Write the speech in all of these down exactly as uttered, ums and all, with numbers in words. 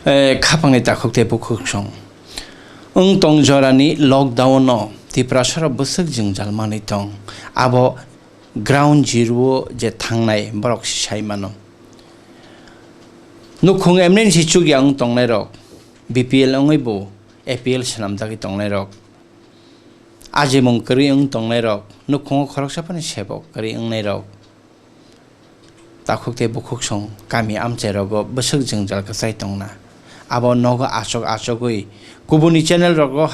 Eh, khapangni takhuk tei bukhuk song. Wng tong jorani lockdown-o Tiprasarok bwswk jwngjal manwi tong. Abo ground zero-o je thangnai borok si sai mano. Nukhung emergency chukya wng tongnairok, B P L wngwi bo A P L swnamjagwi tongnairok, ajimung kwrwi wng tongnairok, nukhungo khoroksa phano sebok kwrwi wngnairok, takhuk tei bukhuk song kami amchairogo bwswk jwngjal kwchai tongna. Abo nogo achok achogwi kubuni channel rogo,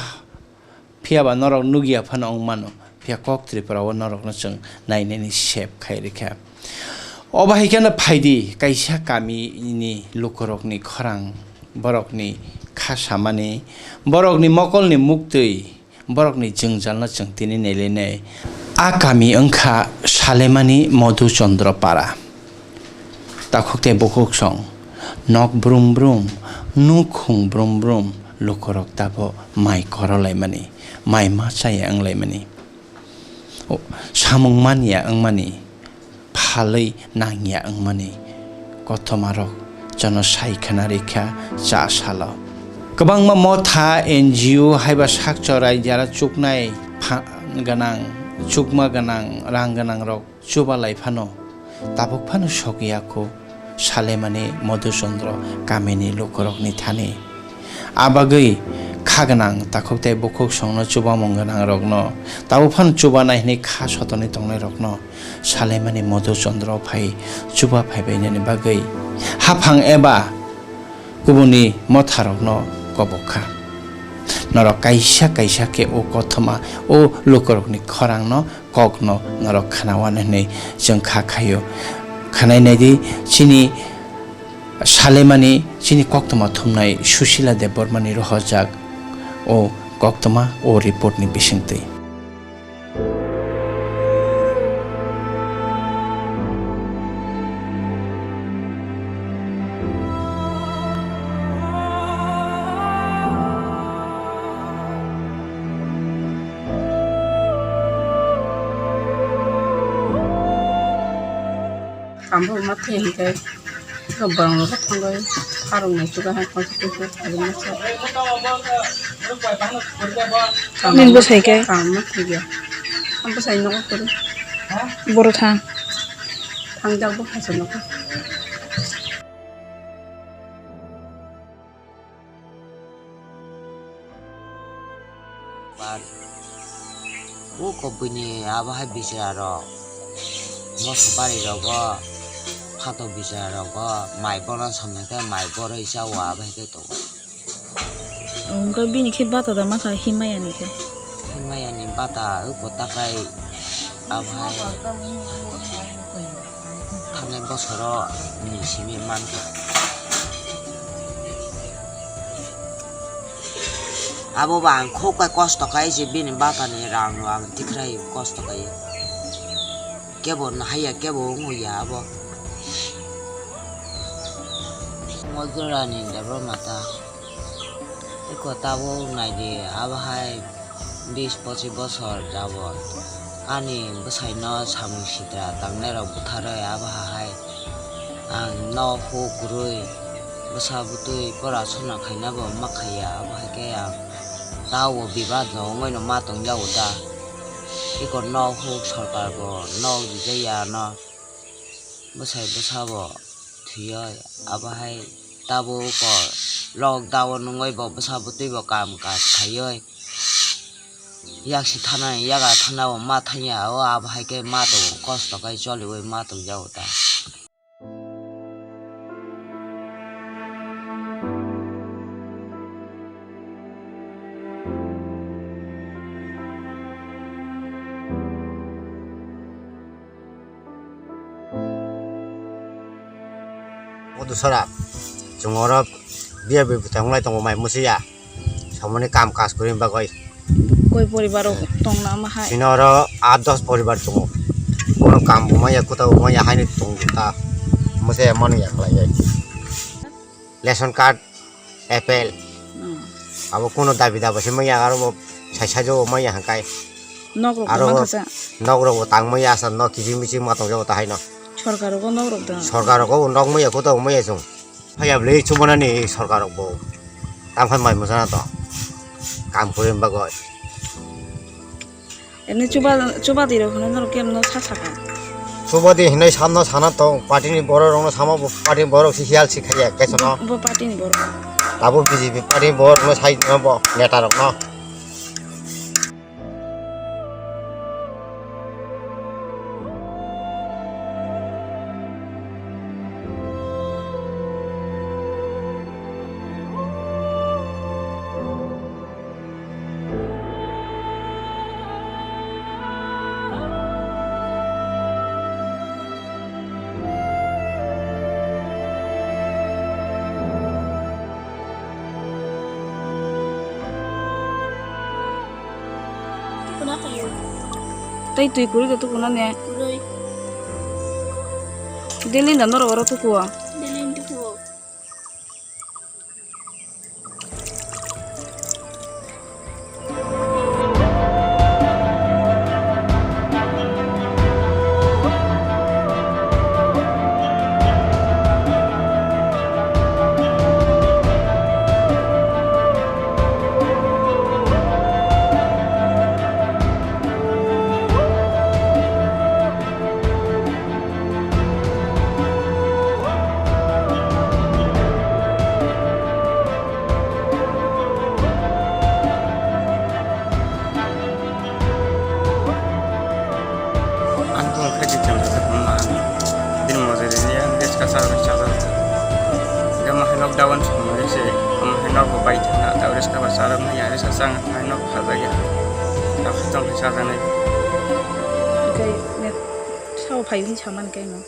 phiya ba norok nugya phano wng mano, phiya kok Tripura o norokno chwng nainani sep khai rikha. Obo hai kheno phaidi kaisa kami ni lukurokni khorang, borokni kha samani, borokni mokolni muktwi, borokni jwngjalno chwng tini nailainai. A kami wngkha Salemani Madhuchandra Para. Takhuk tei bukhuk song, nok brum brum, nukhung brum brum, lukurok tabo mai korolaimani, mai ma chaya wnglaimani. O, samung manya wngmani, phalwi nangya wngmani kothomarok jono sai khna rikha cha salo. Kwbangma motha, N G O haiba sak chorai jara chuknai pha-, gwnang, chukma gwnang, rang gwnangrok chuba lai phano, tabuk phano sokya kho Salemani Madhuchandra kamini lukurokni thani. A bagwi kha gwnang takhuk tei bukhuk songno chubamung gwnangrokno, tabuk phano chubanai hwnwi kha sotoni tongnairokno Salemani Madhuchandra phai chuba phaibainani bagwi haphang eba kubuni motharokno kobok kha. Norok kaisa kaisa khe o kothoma, o lukurokni khorangno, kokno norok khnawana hwnwi chwng kha khaio. Khwnai naidi, chini Salemani, chini koktwma thumnai Susila Debbarmani rohorjak o koktwma, o report ni bisingtwi. Sambo ma thai hwnkhe, borok rok thangwi kharoknai chubaha kongsa kongsa kharoknai sa. Nini bwsai khe? Kaam ma thai ya. Ang bwsai nogo kwrwi. Boro thang. Thangjak bo khaisa nogo. Bar. O kobwini abo hai bichara rok. Moso bari rogo, phato bichara rogo, mai bono samnai khe mai boroi chao abo hai khe tongo. Hwnkhe bini khe bata da ma kha Himayani khe. Himayani bata o kotakai abo hai. Thangnai bosoro ni simi mankha. Abo ba ang khuk bai kosto kai se bini bata ni rang no ang tikrai kosto kai. Kebo no haya kebo wngya abo. Mojora ni debra mata. Eko tabuk naidi abo hai. Bis pochis bosor jabon ani bwsaino samung sitra tangnairok butharwi abo hai ang nok huk kwrwi bwsa bwtwi pora sona khainabo ma khaiya, abo hai khe ang tabo bibad no wngwi no ma tongjago ta. Eko nok huk sorkar bo nok rijaya ano bwsai bwsabo thwiwi abo hai tabuk o lockdown wngwi bo bwsa bwtwi bo kam kaj khaiwi yaksi thana yaga thana bo ma thangya o abo hai khe ma tongo kosto khai choliwi ma tongjago ta. Madhusora, chwng oro biya bai bwthai wnglai tongo mai mwswi ya. Samani kam kaj kwrwini bagwi. Koi poribar rok tongna ma hai? Chini oro aat dos poribar tongo. Bono kam bo manya, kwtal bo manya, haino tong ta. Mwsai mano ya khlai bai. Ration card, apple. Hmm. Abo kuno dabi daba se manya, aro bo sai sai jo manya hangkai. Nok rok aro bo mankha sa. Nok rok bo tang manya asa nok kiching miching ma tong jago ta haino. Sorkar rogo nok rok da. Sorkar rogo nok manya, kwtal manya chwng. Phaiya bwlwi chubanani sorkar rok bo. Tamo khe mai mwchana to. Kam kwrwi bagwi. Ene chuba, chuba twi rok hwnwi norok kemno sa saka. Chuba twi hwnwi samno sana to party ni borok rokno sama bo party ni borok si hial si khaiya kesono. Bo party ni borok. Abo B J P party ni borok rokno sai no bo neta rokno. Tei twi kwrwi khe tukuno ne? Kwrwi. Daily da norok oro tukuo? Daily tukuo. Ang tong khe jikjam rwjak wngma ang. Bini moja rini ang riska cha bai chajak. Hingke mo hai lockdown samung ri se, omo hai nogo bai thangna, tei riska bai charwk maya, riska chang thai nok phajakya. Tei tong khe chajaknai. Hingke ne sao phai hwnwi samani khe mo?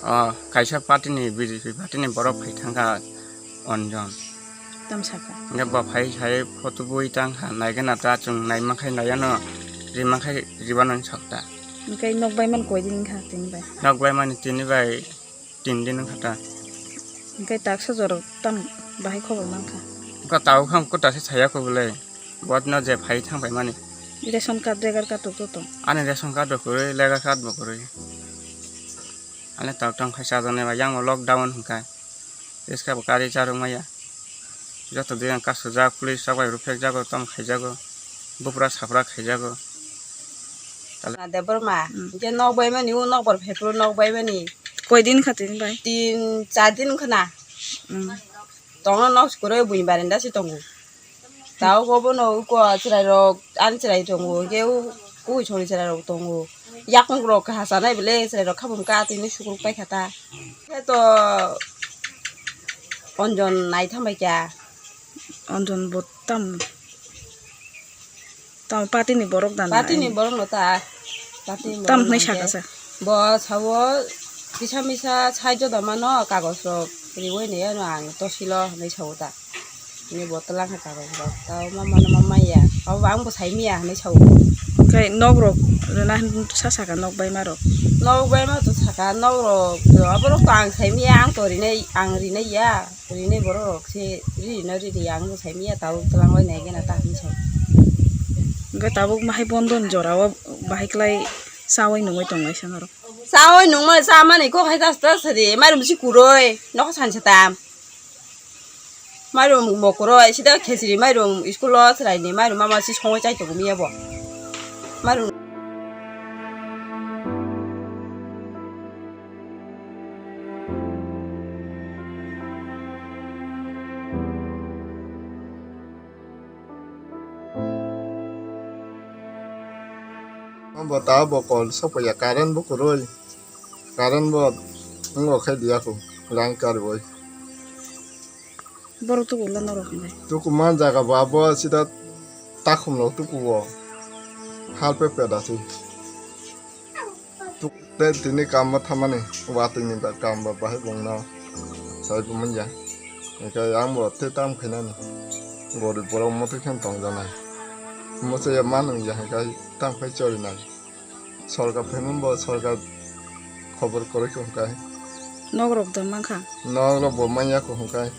O, kaisa party ni, B J P party ni borok phai thangkha Anjan. Tam saka. Hingke bo phai sai photo bui tang kha, naigena ta chwng naimakhai naiyano, rimakhai ribano hinwi sakta. Hingke nok bai man koi din wngkha tini bai? Nok bai mani tini bai tin din wngkha ta. Hingke taksa jorok tam bahai khobor mankha? Wngkha tao kham kota se saya ko bole. Botno je phai thang bai mani. Ration card, legal card rok joto? Ani ration card rok kwrwi, legal card bo kwrwi. Ani tao tong khai chajaknai bai, yang bo lockdown hwnkha. Riska bo kari charwk maya. Joto dui ang kasujak, police rok bai rupek jago, tamo khaijago. Bupra sapra khaijago. Na Debbarma, Hmm. je nok bai mani, o nok bor phepro nok bai mani. Koi din kha tini bai? Tin, char din wngkha na. Hmm. Tongno nok kwrwi buini barenda se tongo. Tao obono uko chwrairok, ani chwrai tongo, hwnkhe u-, kuisongni chwrairok tongo. Yakung rok kaha chanai bwle chwrairok khabum ka tini sukruk paikha ta. Khe to Anjon nai thambai kya. Anjon bo tam, tam party ni borok dan. Party ni borok no ta. Party ni borok no ta. Tam hwnwi saka sa. Bo sao kisa misa saijo da mano kagoj rok riwi ni ano ang to silo hwnwi sao ta. Ni bottle ang kha kagoj rok. Tao ma mano ma maya. Abo ang bo sai miya hwnwi sao. Kai nok rok rwna hin sa saka nok bai ma rok. Nok bai ma to saka nok rok to abo rok to ang sai miya ang to rinai ang rinai ya. Rinai borok rok se ri no ri ri ang bo sai miya tao twlang bai nai gena ta hinwi sao. Hwnkhe tabuk bahai bondo ni jora o bahai kwlai chaui nungui tong lai sa norok. Chaui nungmani chamani kok hai tas tas ri mairum si kurui nokho sansa tam. Mairum bo kurui sida khesri mairum school o chwrai ni mairum mama si songui chai tongo miya bo. Mairum. Bo ta bo kol sokpaiya current bo kwrwi. Current bo wngo khe diya kho rang karwi. Borok tuku ulo norok hinwi. Tuku man jaga bo abo sida takhum rok tuku o hal pe peda se. Tuk tei tini kam bo thamani watwi ni ba kam bo bahai bongno sai bo manya. Hingke ang bo tei tam khainani gorib borok moto khe tongjanai. Mochaya man wngya hingke tam khai chorinai. Sorkar phaimani bo sorkar khobor kwrwi khe hwnkhai. Nok rok da mankha? Nok rok bo manya khe hwnkhai.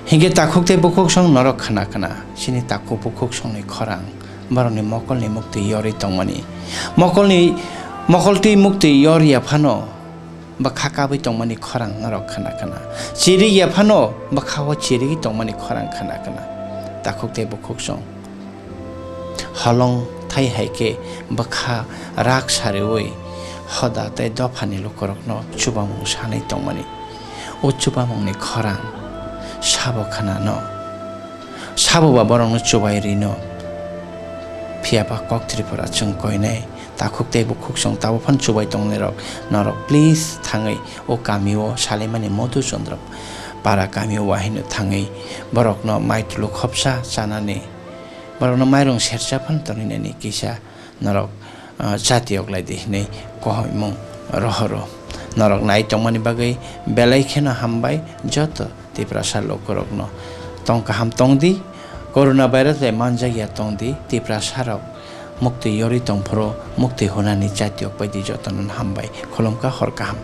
Hingke takhuk tei bukhuk song norok khna khna, chini takhuk bukhuk songni khorang, borokni mokolni muktwi yorwi tongmani. Mokolni, mokoltwi muktwi yorya phano, bwkha kabwi tongmani khorang norok khna khna. Chirigya phano bwkha o chirigwi tongmani khorang khna khna. Takhuk tei bukhuk song holong thai hai khe bwkha rak sariwi hoda tei dophani lukurokno chubamung sanwi tongmani. O chubamungni khorang sabo khnano, sabo ba borokno chubai rino. Phiya ba kok Tripura chwng koinai takhuk tei bukhuk song tabo phano chubai tongnairok norok please thangwi o kamio salaimani Madhu Chandra para kamio wahino thangwi borokno maitwlwk khopsa chanani, borokno mairung sersa phano toninani kisa norok, ah, chatiyok lai di hinwi kohoimung rohoro. Norok nai tongmani bagwi belai kheno hambai joto Tiprasa lukurokno. Tong kaham tong di, corona virus bai manjakya tong di, Tiprasarok muktwi yorwi tong phuru muktwi hunani chatiyok bai di jotono hambai. Khulumkha, hor kaham.